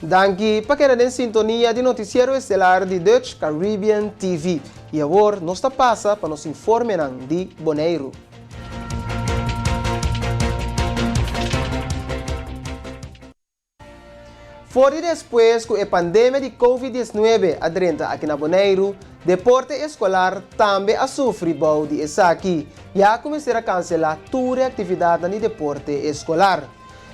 Danki pa keda den sintonia di Noticiero Estelar di Dutch Caribbean TV. Y awor nos ta pasa pa nos informenan di Boneiru. For di despues ku e pandemia di Covid 19 a drenta aki na Boneiru, deporte eskolar tambe a sufri bou di esaki, ya ku mester a kanselá tur e aktividatnan di deporte eskolar.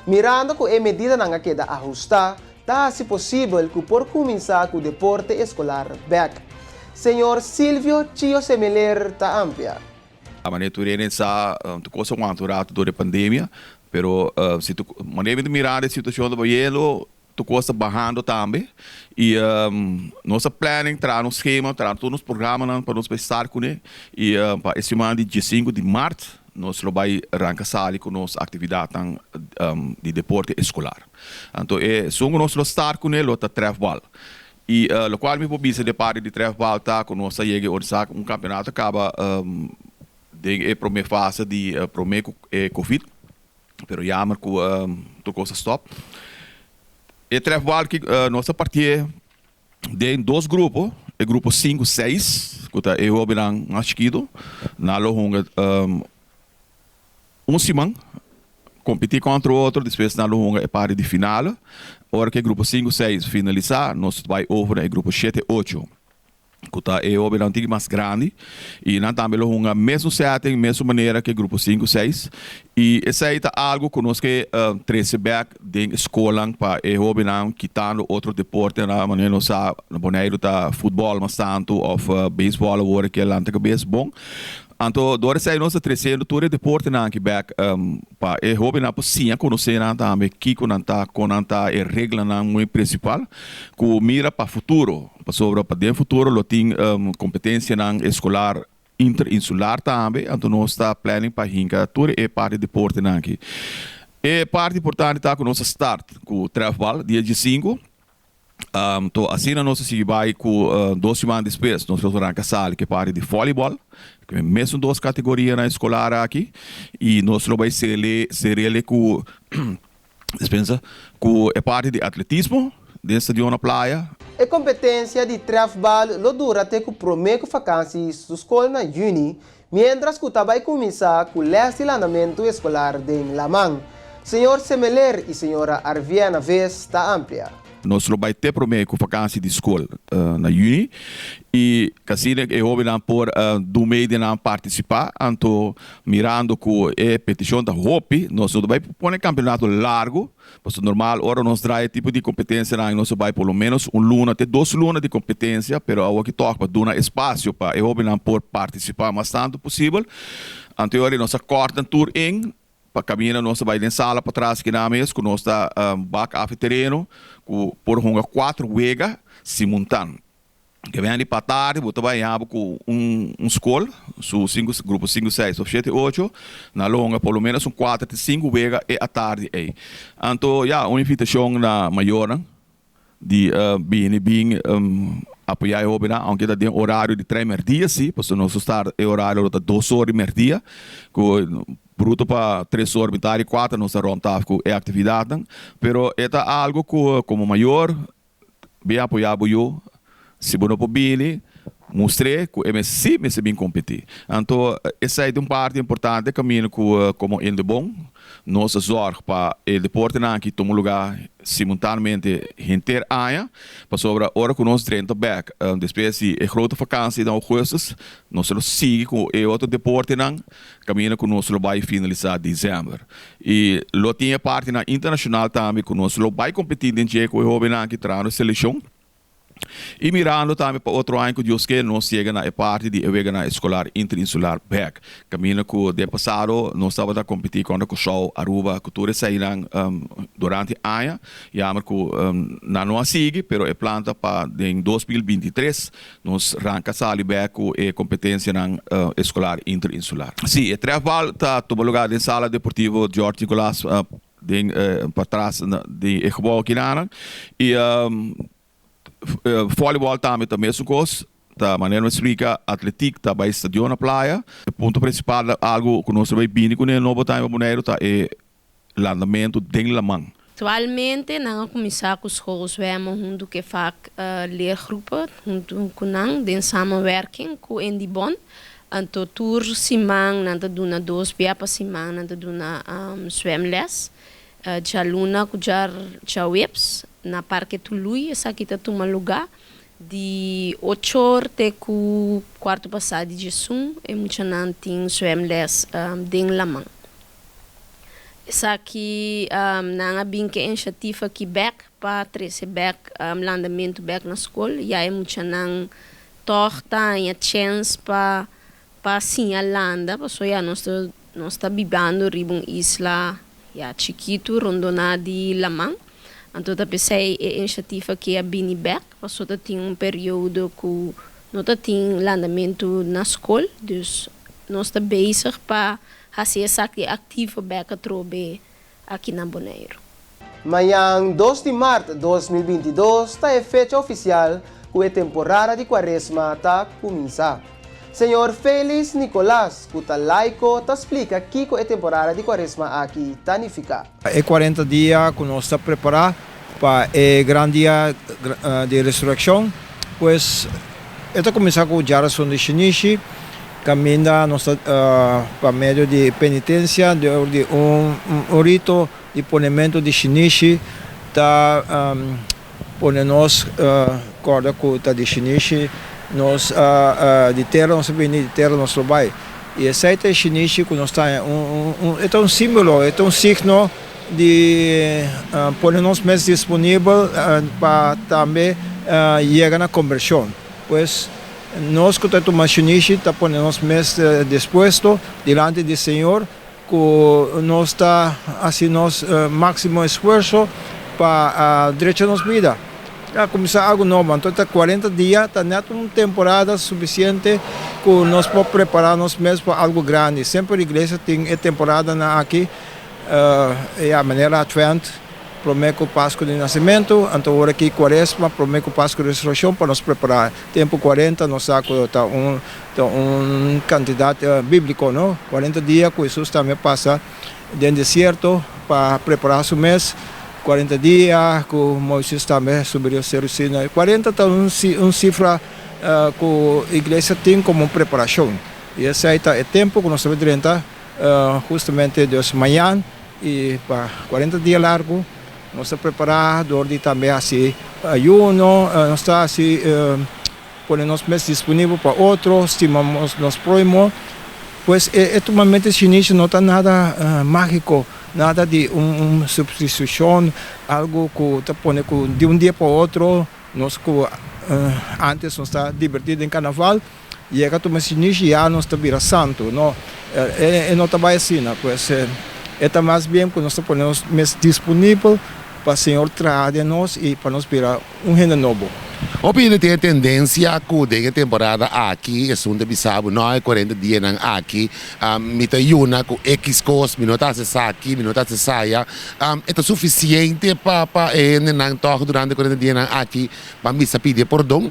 Mirando ku e medidanan a keda ahustá, ta hasi posibel ku por kuminsá ku deporte eskolar bèk. Señor Silvio Chio Semeler ta amplia. A manera tur hende sa tur kos a wanta un rato dor e pandemia, pero si tur manera mi ta mirando e situacion ta bayendo tur kos ta bahando tambe y nos a planning traha nos schema traha tur nos programanan pa nos bay start cune y pa e siman di diesinco di mart nos lo bay ranca sali cu nos actividadnan di deporte escolar. Anto esun cu nos lo start cune lo ta trefbal. Y locual mi por bisa de parti di trefbal ta cu nos a yega e ora un campeonato a caba den e prome fase di prome cu e covid, pero jammer cu tur cos a stop. E trefbal ki nos a partié den dos grupo, e grupo sinku seis cu ta e hobennan mas chikito, nan lo hunga Un siman kompetí kontra otro, despues nan lo hunga e parti di final. Ora ku e grupo sinku, seis finalisá, nos ta bai over na e grupo shete, ocho, ku ta e hobennan un tiki mas grandi, i nan tambe lo hunga mesun setting, mesun manera ku e grupo sinku, seis. I esei ta algu ku nos ke trese bèk den e skolnan pa e hobennan, kitando otro deportenan, manera nos sa na Boneiru ta futbòl mas tantu òf beisbòl awor ke lanta kabes bon. Anto dor esei nos ta tresiendo tur e deportenan aki bek pa e hobennan por siña konosé nan tambe kiko nan ta, kon nan ta, e reglanan muy prinsipal ku mira pa futuro. Pasobra pa den futuro lo tin kompetensianan eskolar interinsular tambe, anto nos ta planning pa hinka tur e parti deportenan aki. E parti importante ta ku nos a start ku trèfbal dia diesinku. To asina nos a sigui bai ku dos siman despues nos lo ranka sali ku e parti di volleyball, ku e mesun dos kategorianan eskolar aki i nos lo bai sele serele ku dispensa ku e parti di atletismo den stadion na Playa. E kompetensia di trèfbal lo dura te ku promé ku fakansi su skol na yüni Mientras cu ta bay cuminsa cu les di landamentu escolar den laman. Señor Semeler y señora Arviena Ves ta amplia. Nos lo bay te prome cu vakantie di scol na juni y casina e hobennan por dun mee di nan participa. Anto mirando cu e peticion ta hopi nos no ta bay pone campeonato largo. Pasobra normal ora nos draai e tipo di competencianan nos ta bai por lo menos un luna te dos luna di competencia, pero awoki tog pa duna espacio pa e hobennan por participa mas tanto posibel. Anto e ora nos a corta tur in pa caminda nos ta bai den sala patras kina mes cu nos ta bak af e tereno cu por hunga cuatro wega simuntan. Ke bini di patardi bo ta bai haña bo ku un skol su sinku grupo sinku seis of shete ocho nan lo hunga por lo menos un kuater te sinku wega e atardi ei. Anto ya un invitashon na mayornan di bini bin apoya e hobennan aunke ta den orario di tres merdia si pasobra nos lo start e orario lo ta dos or di merdia ku bruto pa tres or mitad di kuater nos ta rond af ku e aktividatnan pero e ta algo ku komo mayor Bin apoyá bo yu. Si bo no por bini, mustr'é ku e mes sí mester bin kompetí. Anto, esei ta un parti importante kaminda ku komo Indebon nos a zòrg pa e deportenan aki tuma lugá simultaneamente henter aña, pasobra ora ku nos drenta bèk despues di e grote vakansi na ougùstus, nos lo sigui ku e otro deportenan kaminda ku nos lo bai finalisá desèmber. I lo tin e partinan internashonal tambe ku nos lo bai kompetí den dje ku e hóbennan aki trahando selekshon. I mirando tambe pa otro aña ku Dios ke nos yega na e parti di e weganan eskolar interinsular bèk. Kaminda ku den pasado nos tabata kompetí kontra Kòrsou, Aruba ku tur eseinan durante aña. Jammer ku nan no a sigui pero e plan ta pa den 2023 Nos ranka sali bek ku e kompetensianan eskolar interinsular. Sí, e trèfbal ta tuma lugá den sala deportivo George Nicolaas den patras di e gebou akinanan. I vòlibòl tambe ta mesun kos. Ta manera mi a splika, atletik ta bai stadion na Playa. E punto prinsipal ta algu ku nos ta bai bini kuné nobo tambe pa Boneiru ta e landamentu den laman. Aktualmente nan a kuminsá ku schoolzwemmen huntu ku e vak leergroepen huntu ku nan den samenwerking ku Indibon. Anto tur siman nan ta duna dos bia pa siman nan ta duna zwemles. Djaluna ku djaweps na Parke Tului esaki ta tuma lugá di ocho or te ku kuartu pasá di diesun e muchanan tin zwemles den laman. Esaki nan a bin ku e inisiativa aki bèk pa trese bèk landamentu bèk na skol. Ya e muchanan tòg ta haña chèns pa pa siña landa pasobra ya nos ta nos ta bibando riba un isla ya chikitu rondoná di laman. Anto ta p'esei e inisiativa aki a bini bèk pasobra ta tin un periodo ku no ta tin landamentu na skol. Dus nos ta bezig pa Hasi esaki aktivo bek atrobe aki na Boneiru. Mañan 2 di mart 2022 ta e fecha ofisial ku e temporada di kuaresma ta kuminsá. Señor Felix Nicolaas ku ta laiko ta splika kiko e temporada di kuaresma aki ta nifiká. E 40 dia ku nos ta prepará pa e gran dia di resurekshon, pues e ta kuminsá ku djarason di shinishi, kaminda nos ta pa medio di penitensia dor di un rito di ponementu di shinishi ta pone nos kòrda ku ta di shinishi nos di tera nos a bini, di tera nos lo bai. I esei ta e shinishi ku nos ta haña, e ta un símbolo, e ta un signo di pone nos mes disponibel pa tambe yega na kombershon. Pues, nos ku ta tuma shinishi ta pone nos mes dispuesto dilanti di Señor ku nos ta hasi nos máksimo esfuerso pa drecha nos bida. A kuminsá algu nobo, anto ta 40 dia ta nèt un temporada sufisiente ku nos por prepará nos mes pa algu grandi. Semper iglesia tin e temporadanan aki, ya manera Advent promé ku Pasku di Nasimentu, anto ora aki Kuaresma promé ku Pasku di Resurekshon pa nos prepará. Tempu 40 nos sa ku ta un Ta un kantidat bíbliko, no? 40 dia ku Hesus tambe pasa den desierto pa prepará su mes, 40 dia ku Moises tambe subi riba Seru Sinai. 40 ta un un sifra ku iglesia tin komo un preparashon. I esei ta e tempu ku nos ta bai drenta hustamente dus mañan i pa 40 dia largu nos ta prepará dor di tambe hasi ayuno, nos ta hasi. Pone nos mes disponibel pa otro, stima nos prohimo. Pues e tumamento di shinishi no ta nada magico, nada di un substitucion, algo cu ta pone cu di un dia pa otro nos cu antes nos ta diverti den carnaval, yega tuma shinishi ya nos ta bira santo. No, e no ta bay asina. Pues e ta mas bien cu nos ta pone nos mes disponibel pa Señor traha den nos y pa nos bira un hende nobo. Hopi hende tin e tendensia ku den e temporada aki esun ta bisa bo, no e 40 dianan aki mi ta yuna ku ekis kos, mi no ta hasi esaki, mi no ta hasi esaya. E ta sufisiente pa pa e hendenan tòg durante e 40 dianan aki ban bisa pidi e pordon?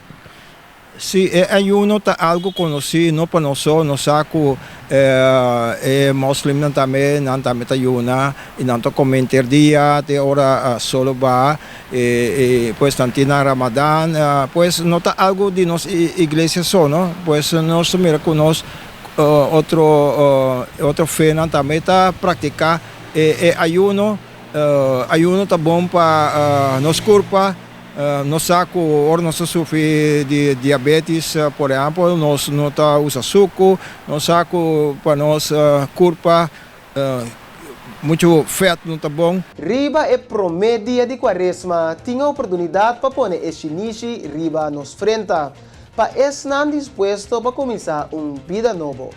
Sí, e ayuno ta algu konosí no pa nos so, nos sa ku e moslimnan tambe nan tambe ta yuna i nan ta kome henter dia te ora solo baha i pues nan tin nan ramadan, pues no ta algu di nos iglesia so no, pues nos ta mira ku nos otro otro fenan tambe ta praktiká e ayuno, ayuno ta bon pa nos kurpa. Nos sa ku ora nos ta sufri di diabetis, por ehèmpel, nos no ta usa suku. Nos sa ku pa nos kurpa muchu fèt no ta bon. Riba e promé dia di Kuaresma tin e oportunidat pa pone e shinishi riba nos frenta, pa esnan dispuesto pa kuminsá un bida nobo.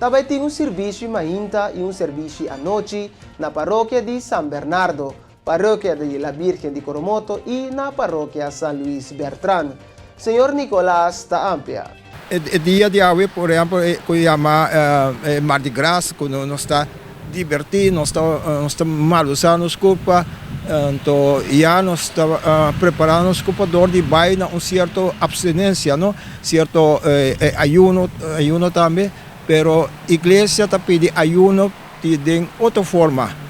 Ta bai tin un sirbishi mainta i un serbishi anochi na parokia di San Bernardo, Parokia di La Virgen di Coromoto y na Parokia San Luis Bertran. Señor Nicolaas ta amplia. E dia di awe por ehempel cu yama e Mardi Gras cu nos ta diverti, nos ta nos ta malusa nos curpa, anto ya nos ta prepara nos curpa door di bay na un cierto abstinencia no, cierto ayuno ayuno tambe, pero iglesia ta pidi ayuno di den otro forma.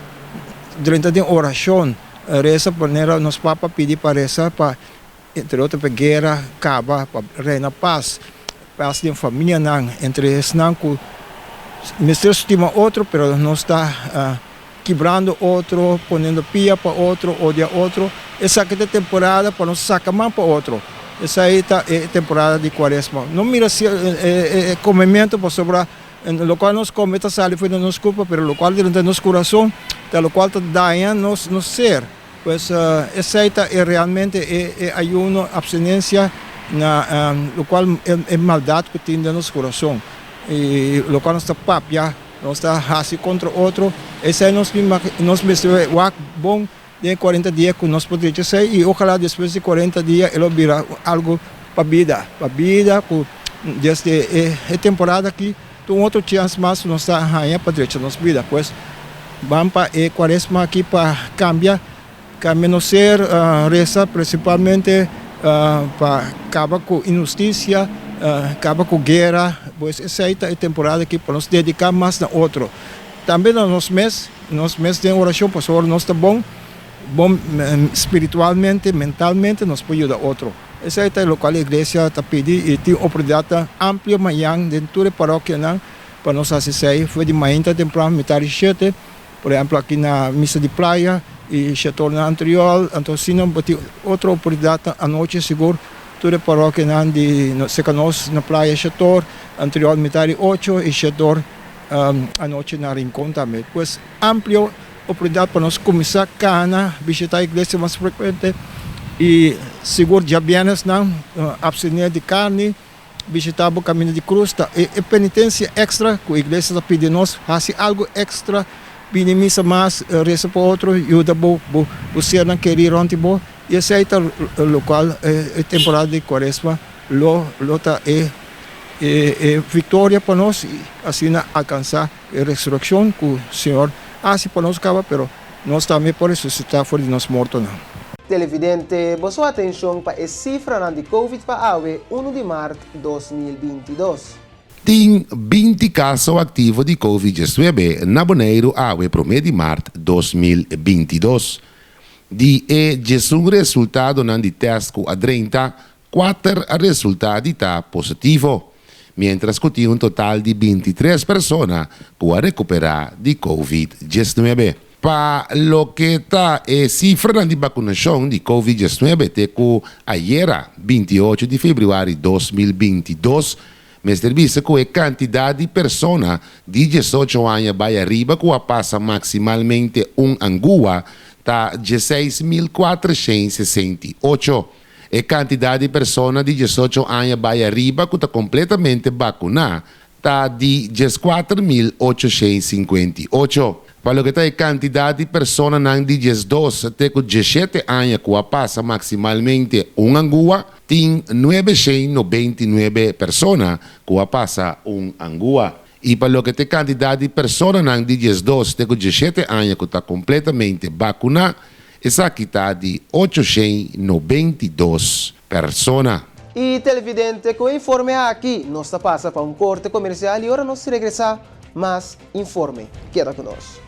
Drenta den orashon. Resa manera nos Papa pidi pa resa pa entre otro pa guera kaba, pa reina pas, pas den famianan, entre esnan ku mester stima otro pero nos ta kibrando otro, poniendo pia pa otro, odia otro. Esaki ta e temporada pa nos saka man pa otro. Esei ta e temporada di Kuaresma. No mira si e komementu pasobra lokual nos kome ta sali for di nos kurpa, pero lokual ta drenta nos kurason ta lokual ta daña nos nos ser. Pues esei ta e realmente e e ayuno, abstinensia na lokual e maldat ku tin den nos kurason i lokual nos ta papia. Nos ta hasi kontra otro, esei nos nos mester wak bon den e kuarenta dia ku nos por drecha esei i ojalá despues di kuarenta dia e lo bira algu pa bida, pa bida ku desde e temporada aki ta un otro chèns mas ku nos ta haña pa drecha nos bida. Pues ban pa e kuaresma aki pa kambia, kambia nos ser, resa prinsipalmente pa kaba ku inhustisia, kaba ku guera, pues esei ta e temporada aki pa nos dediká mas na otro. Tambe na nos mes, nos mes den orashon pasobra ora nos ta bon, bon spiritualmente, mentalmente nos por yuda otro. Esei ta lokual e iglesia ta pidi i tin oportunidatnan amplio mañan den tur e parokianan pa nos hasi esei for di mainta tempran mitar di shete. Por ehempel aki na Misa di Playa y Chateau Antriol, anto asina bo tin otro oportunidadnan anochi sigur tur e parokianan di cerca nos na Playa Chateau, Antriol mitar di ocho y Chateau anochi na Rincon tambe. Pues amplio oportunidad pa nos cuminsa cana bishita iglesia mas frecuente y sigur djabièrnesnan abstene di carni. Bishitá bo kaminda di krus ta e penitensia èkstra ku iglesia ta pidi nos. Hasi algu èkstra, bini misa mas, resa pa otro, yuda bo bo sernan kerí rònt di bo. I esei ta lokual e temporada di Kuaresma lo lo ta e e viktoria pa nos i asina alkansá e resurekshon ku Señor hasi pa nos kaba, pero nos tambe por resusitá for di nos mortonan. Televidente, boso atencion pa e cifranan di Covid pa awe unu di maart 2022. Tin 20 kaso aktivo di Covid 19 na Boneiru awe promé di mart 2022. Di e 11 resultadonan di tèst ku a drenta, kuater a resultá di ta positivo, miéntras ku tin un total di 23 persona ku a rekuperá di Covid 19. Pa loke ta e sifranan di bakunashon di Covid 19 te ku ayera, 28 di febrüari 2022, mester bisa ku e kantidat di persona di 18 aña bai ariba ku a pasa maksimalmente un angua ta 16.468. E kantidat di persona di 18 aña bai ariba ku ta kompletamente bakuná ta di 14.858. Pa loke ta e kantidat di personanan di 12 te ku 17 aña ku a pasa maksimalmente un angua, tin 999 persona ku a pasa un angua. I pa loke ta e kantidat di personanan di 12 te ku 17 aña ku ta kompletamente bakuná, esaki ta di 892 persona. I televidente, ku e informe aki nos ta pasa pa un korte komersial i ora nos regresá, mas informe. Keda ku nos.